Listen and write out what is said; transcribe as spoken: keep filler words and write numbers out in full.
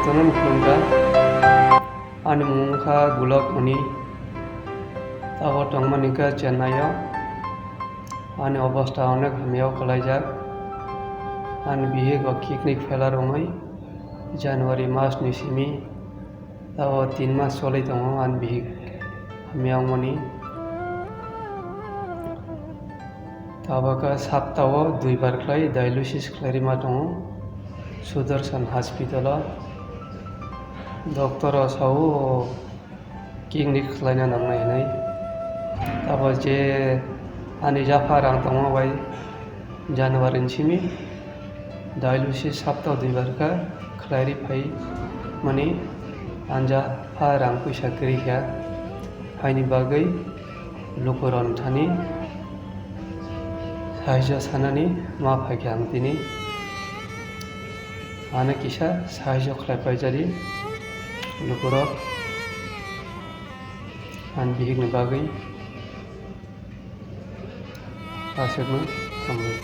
Tono khulumkha. Ani mung wngkha Gulok Muni. Abo tongmani khe Chennai o. Ani obostha onek hamya o kwlaijak. Ani bihik o kidney failure wngwi January mas ni simi abo tin mas choli tongo ani bihik hamya wngmani. Tabuk sapta o dui bar khlai dialysis khlai rima tongo Sudarshan hospital o. Doctor o sao kidney khlaina nangnai hinwi. Abo je ani japha rang tongma bai January ni simi dialysis sapta dui bar kha khlai ri phai mani ani japha rang puisa kwrwi kha. Haini bagwi lukurok thani sahajyo sanani ma phaikha ang tini. Ano kisa sahajyo khlai paijadi lukurok ani bihikni bagwi aswkno hambai.